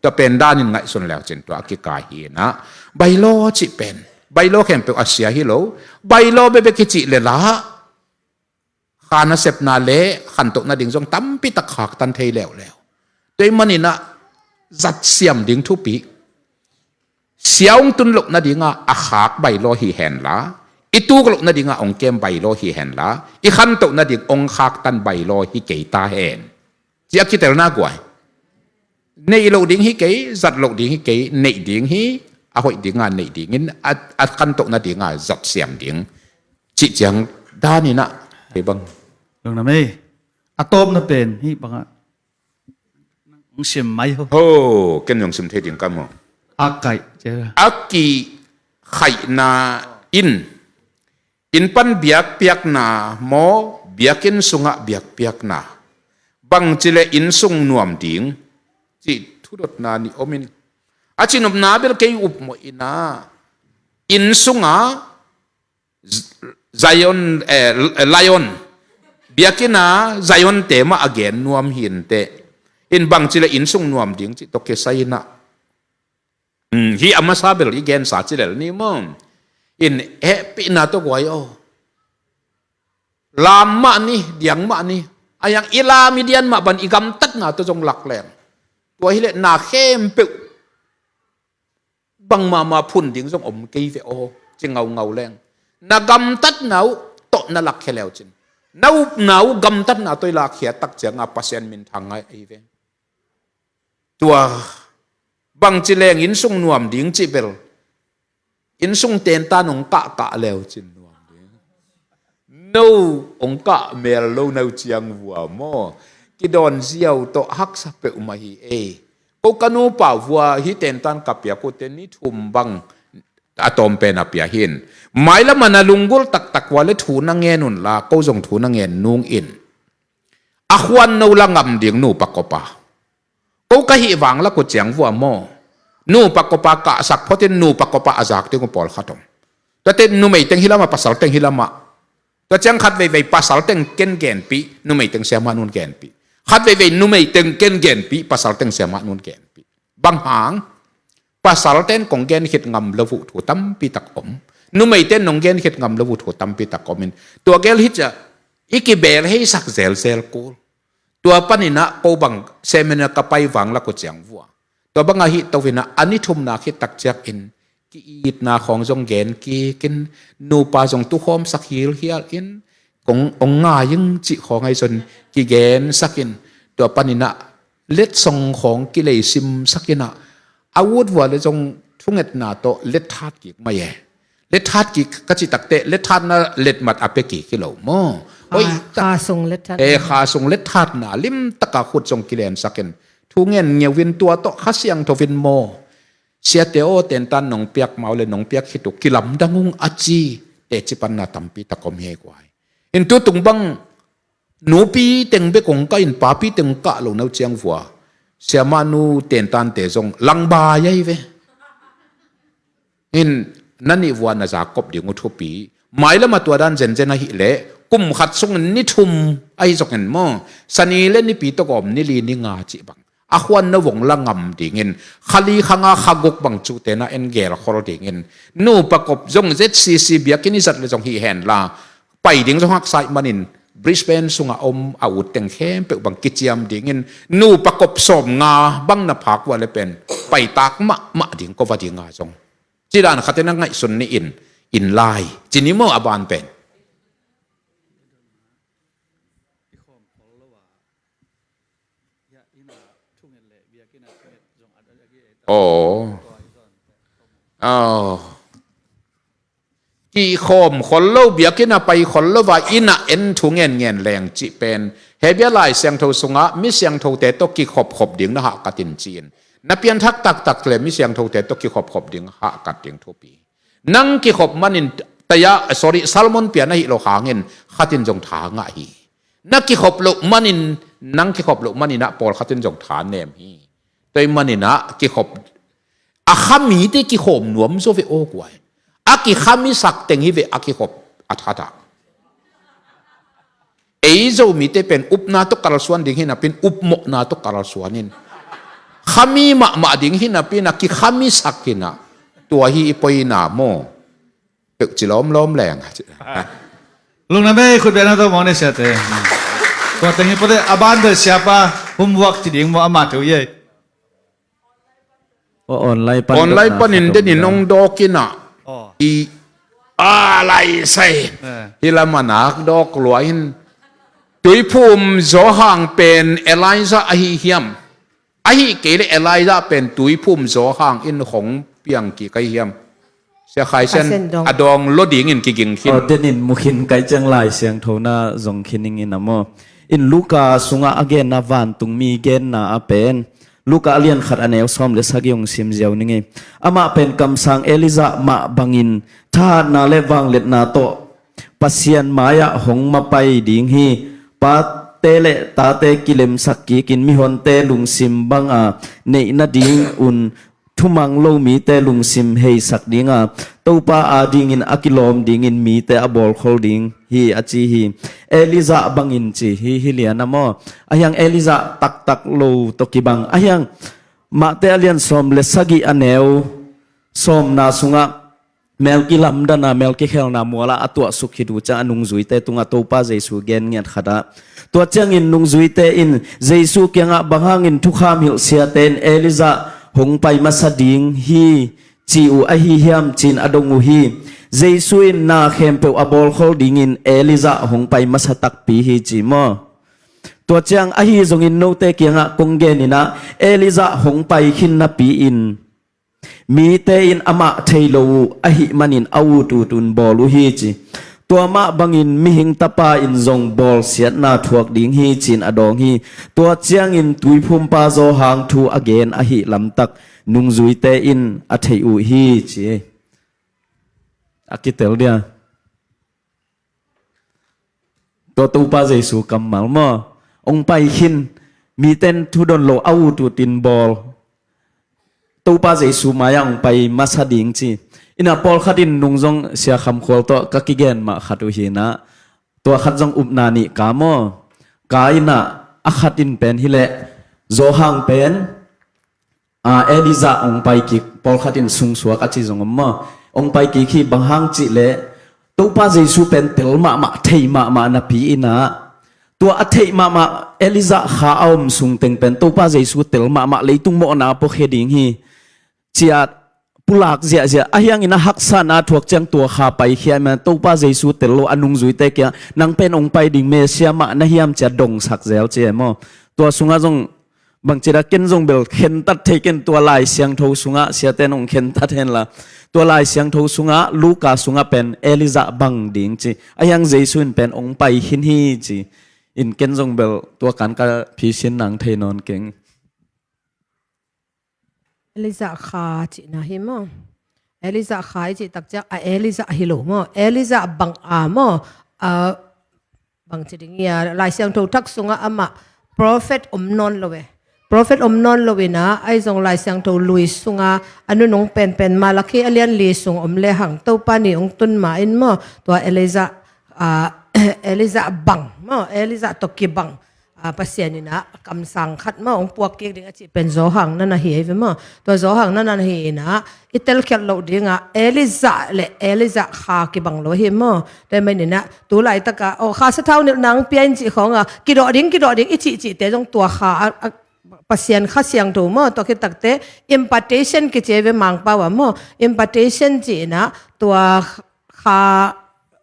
tua pen danin ngaihsun leucin tua a kikai hi inah. Bylaw cih pen bylaw khempeuh a sia hi lo. Bylaw bekbek hi cih le lah kha nasepna le khantoh nading zong tampi tak khaktan thei leuleu. Tua ahih maninah zat siam ding thupi. sia hong tun loh nadinga a khak bailaw hi henla, i tuk loh nadinga hong kem bailaw hi henla, i khantoh nading hong khaktan bailaw hi kei ta hen. Ci a kitelna guai. Neih loh ding hi kei, zat loh ding hi kei, neih ding hi, a hoih dinga neih dingin, a, a khantoh nadinga zat siam ding. Cih ciang daninah, hei bang. Lungdam ei. A tawpna pen, hih bangah. Hong sim mai ho. Ho, ken zong sim thei ding ka mu. A kaih, cia. A kikhaihna in, inn pan biakpiakna maw, biakinn sungah biakpiakna. Bangcileh inn sung nuam ding, cih thudotna nih om in. A cinopna bel kei upmawh inah, inn sungah Z-, Zion, eh, Lion. Biakinn a Zion te mah a gen nuam hi inteh. In bangcileh inn sung nuam ding cih tawh kisai inah. Hmm, hih a masa bel i gensa cilel ni maw. In hehpihna tawh guai aw. Lam mah ni, diang mah ni. A yang i lam i dian mah ban i gamtatna tawh zong lak leng. Tua hileh na khempeuh bangmah mah phun ding zong om kei ve aw, ci ngaungau leng. Na gamtatna uh tawh na lakkhia leu cin. Na upna uh gamtatna tawh i lakkhia tak cianga Pasian minthang ngai ahi ve. Tua bangci leng inn sung nuam ding cih bel. Inn sung tentan hong kahkah leu cin nuam ding. No hong kah mel lo no ciang vua maw. Kidawn ziau tawh haksa peuhmah hi ei. Ko ka nupa vua hih tentan ka piak uh te ni thum bang a tawm pen a pia hin. Mailam a na lunggulh taktak vua le thu na ngen unla, ko zong thu na ngen nung in. A khuan no la ngam ding nupa kopa. Ko ka hih vang lak uh ciang vua maw. Nupa kopa kahsak photin nupa kopa a zak ding uh pawlkhat om. Tuate numei teng hi lamah, pasal teng hi lamah. Tua ciang khat veivei pasal teng ken genpih, numei teng siamah nun genpih. Khat veivei numei teng ken genpih, pasal teng siamah nun genpih. Bang hang, pasal ten kong gen khit ngam lo uh thu tampi tak om. Numei ten nong gen khit ngam lo uh thu tampi tak om in. Tua gel hi cia, i kibel heisak zelzel kul. Tua paninah ko bang seminar ka pai vang lak uh ciang vua. Tua bangah hih to inah a ni thumna khit tak ciak in ki-itna khawng zong gen kik in, nupa zong tukhawmsak hilhial in, kong ong ngai ing cih khawng ahi zon kigensak in, tua paninah letsong khawng kileisimsak inah, a ut vua le zong thungetna tawh let that kik mai e. Let that kik ka cih takte, let thatna let mat a pia kik hi lo maw. Kha, oi, kha sung let that. Eh, kha sung let thatna limtaka khut zong kilensak in, thu ngen ngeu in tua tawh Kha Siangtho in maw. Siate aw, tentan nong piak mau le nong piak khit uh kilamdang ung a ci, teci panna tampi tak om hi ei guai. In tutung bang nupi teng bek kong kah in papi teng kah lo no ciang vua. Siamah nu tentante zong langbai ahi ve. In na nih vua na zak kop ding uh thupi. Mailam a tua dan zenzen ahih leh kum khat sungin ni thum ahi zongin maw. Sani le nipi tawh gawm ni li ni nga cih bang. A khuan no vong la ngam dingin, kha li kha nga kha guk bang cu tena en gelkhol dingin, nupa kop zong Z C C biakinn i zat le zong hi henla, pai ding zong haksa ih manin, Brisbane sungah om a ut teng khempeuh bang kiciam dingin, nupa kop sawm nga bang na phak vua le pen, paitak mahmah ding ko va dinga zong. Cidan khatin a ngaihsun ni in, in lai. Cini maw a ban pen. Aw. Aw. Kikhawm khol lo, biakinn a pai khol lo va, inn ah en thu ngen ngen leng cih pen. Hebia Lai Siangtho sungah mi siangthote tawh kikhop khop ding na hahkat in ci-in. Na pianthak taktak le mi siangthote tawh kikhop khop ding hahkat ding thupi. Nang kikhop manin taya, sorry, Salmon pian ahi lo hangin khatin zong tha ngah hi. Na kikhop loh manin, nang kikhop loh manin ah pawlkhatin zong tha nem hi. Tua ih manin ah kikhop, a kha mite kikhawm nuam zaw ve aw guai. A kikhamisak teng hi ve a kikhop a thatah. Ei Zomite pen upna tawh kalsuan ding hi napin, upmawhna tawh kalsuan in. Khami mahmah ding hi napin a kikhamisak hi na. Tua hi i poina maw. Peuh ci lawmlawm leng. Lungna mei khut bena tawh mawng ne siate. Tua teng hi pote a ban bel siapa homework ci ding maw ama theu ye. Online pan online dotna panin khat om denin dah. Hong dawk in ah. Aw. I a lai sai. Eh. Hi lam a nak dawk lua in. Tuiphum Johan pen Elijah ahi hiam? Ahi kei le Elijah pen Tuiphum Johan in hong piang kik ahi hiam? Sia Khai Sian. Khai Sian dong. A dawng lo dingin kiging khin. Aw, denin mu khin kai ciang Lai Siangtho na zong khin ing in a maw. In Luka sungah a genna vantungmi genna a pen Luka a lian khat a neu sawm le sagih hong sim ziau ning ei. Amah pen kamsang Elijah mah bangin thahatna le vangliatna tawh Pasian mai-ah hong mapai ding hi. Pate le tate kilemsak kikin mihonte lungsim banga neih nadingun thumang lo mite lungsim heisak dinga Topa adingin a kilawm dingin mite a bawlkhol ding hi a ci hi. Elijah bangin ci hi, hi lian a maw. Ahiang Elijah taktak lo tawh kibang. Ahiang Mate a lian sawm le sagih a neu sawmna sungah mel kilamdana, mel kikhelna muala a tuahsuk khit uh ciang a nungzuite tungah Topa Jesu gen ngiat khatah. Tua ciangin nungzuite in Jesu kiangah bang hangin thukham hilh siate in Elijah hong pai masa ding hi ci uh ahi hiam cin a dong uh hi. Jesu in na khempeuh a bawlkhol dingin Elijah hong pai masa takpi hi ci maw? Tua ciang ahi zongin note kiangah kong geninah Elijah hong pai khin napi-in mite in amah thei lo uh ahih manin a ututun bawl uh hi ci. Tua mah bangin mihing tapa in zong bawlsiatna thuak ding hi cin a dawng hi. Tua ciangin tuiphumpa Zawhang thu a gen ahi lamtak nungzuite in a theih uh hi ci. A kitel dia. Tua Topa Jesu kammal maw? Hong pai khin, miten thudon lo a ututin bawl. Topa Jesu mai-ah hong pai masa ding ci. Inah pawlkhat in nung zong Sia Kham Khual tawh ka kigen mah khat uh hinah. Tua khat zong upna nih ka maw? Ka inah a khat in pen hileh Zawhang pen Elijah hong pai kik, pawlkhat in sungsuak a ci zong om maw? Hong pai kik hi bang hang cih leh Topa Jesu pen tel mahmah, theih mahmah napi inah tua a theih mahmah Elijah kha a om sungteng pen Topa Jesu tel mahmah leitung mawhna pawkhia ding hi. Ciat pulak ziahziah ahiangin a haksatna thuak ciang tua kha paikhia mah Topa Jesu tel lo a nungzuite kia nang pen hong pai ding Messiah mah na hiam cia dongsak zel cia maw? Tua sungah zong bangci dah ken zong bel khentat thei ken tua Lai Siangtho sungah siaten hong khentat henla. Tua Lai Siangtho sungah Luka sungah pen Elijah bang ding ci. Ahiang Jesu in pen hong pai khin hi ci. In ken zong bel tua kan ka phisin nang thei nawn keng. Elijah kha cihna hi maw? Elijah kha i cih takciang a Elijah hi lo maw? Elijah bang a maw? A Bang ci ding ia, Lai Siangtho Thak sungah amah prophet om nawn lo e. Prophet om nawn lo inah, ahi zong Lai Siangtho Lui sungah a nunung penpen Malakhi a lian li sung om lehang Topa ni hong tun ma in maw, tua Elijah, ah, Elijah bang maw, Elijah tawh kibang, ah, Pasian inah kamsang khat maw hong puak kik ding a cih pen Zawhang na na hi ei ve maw. Tua Zawhang na na hi inah i telkhiat loh dingah Elijah le Elijah kha kibang lo hi maw. Tua hi maninah tu laitaka aw kha sathau nilh nang pia in cih khawnga kidawh ding kidawh ding i cihcihte zong tua kha a, a, Pasian Kha Siangtho maw, tua khit takte impartation kici ve Mangpau ah maw, impartation cih inah tua kha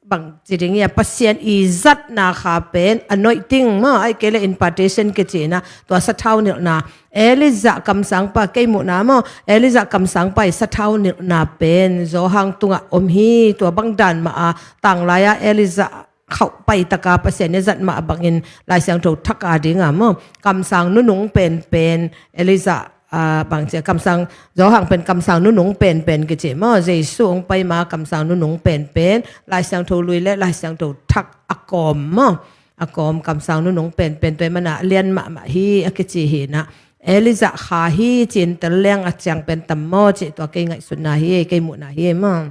bang ci ding ia Pasian i zatna kha pen anointing maw, ahih kei leh impartation kici inah tua sathau nilhna Elijah kamsangpa kei muhna maw, Elijah kamsangpa i sathau nilhna pen Zawhang tungah om hi. Tua bang dan mah a tanglai-a Elijah khauh paitaka Pasian i zat mah bangin Lai Siangtho Thak a dinga maw, kamsang nunung penpen Elijah, ah, bang cia kamsang Zawhang pen kamsang nunung penpen kici maw, Jesu hong pai ma kamsang nunung penpen Lai Siangtho Lui le Lai Siangtho Thak a kawm maw, a kawm kamsang nunung penpen tua hi mana lian mahmah hi a kici hi inah Elijah kha hi ci-in tel leng a ciang pen tam maw cih tua kei ngaihsutna hi, kei muhna hi maw.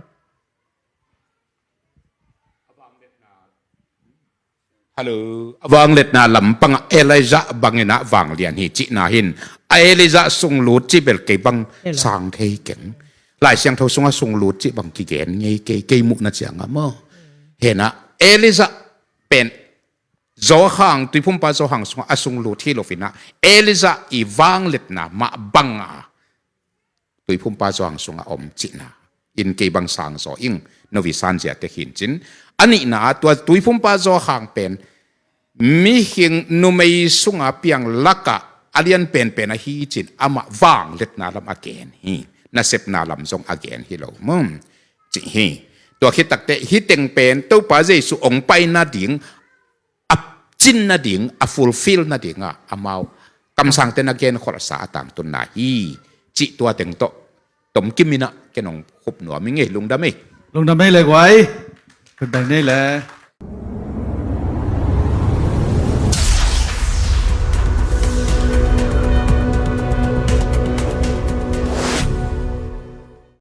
Hello, a vangliatna lampangah Elijah bangin a vanglian hi cihna hin a Elijah sunglut cih bel kei bang sang thei keng. Lai Siangtho sungah sunglut cih bang kigen ngei kei, kei muhna ciangah maw. Hinah Elijah pen Zawhang, tuiphumpa Zawhang sungah a sunglut hi lo inah Elijah i vangliatna mah banga Tuiphumpa Johan sungah om cihna in kei bang sang zaw ing, novi sanzia te khin cin. A nihna ah tua Tuiphumpa Johan pen mihing numei sunga piang lakah a lian penpen ahi cin, amah vangliatna lam a gen hi. Nasepna lam zong a gen hi lo mum. Cih hi. Tua khit takteh hih teng pen Topa Jesu ong pai nading, a cin nading, a fulfill nadingah amau kamsangte na genkholhsa a tangtunna hi. Cih tua teng tawh tomkim inah ken ong khup nuam ing ei, lungdam ei. Lungdam ei le guai. Khut beng nei le.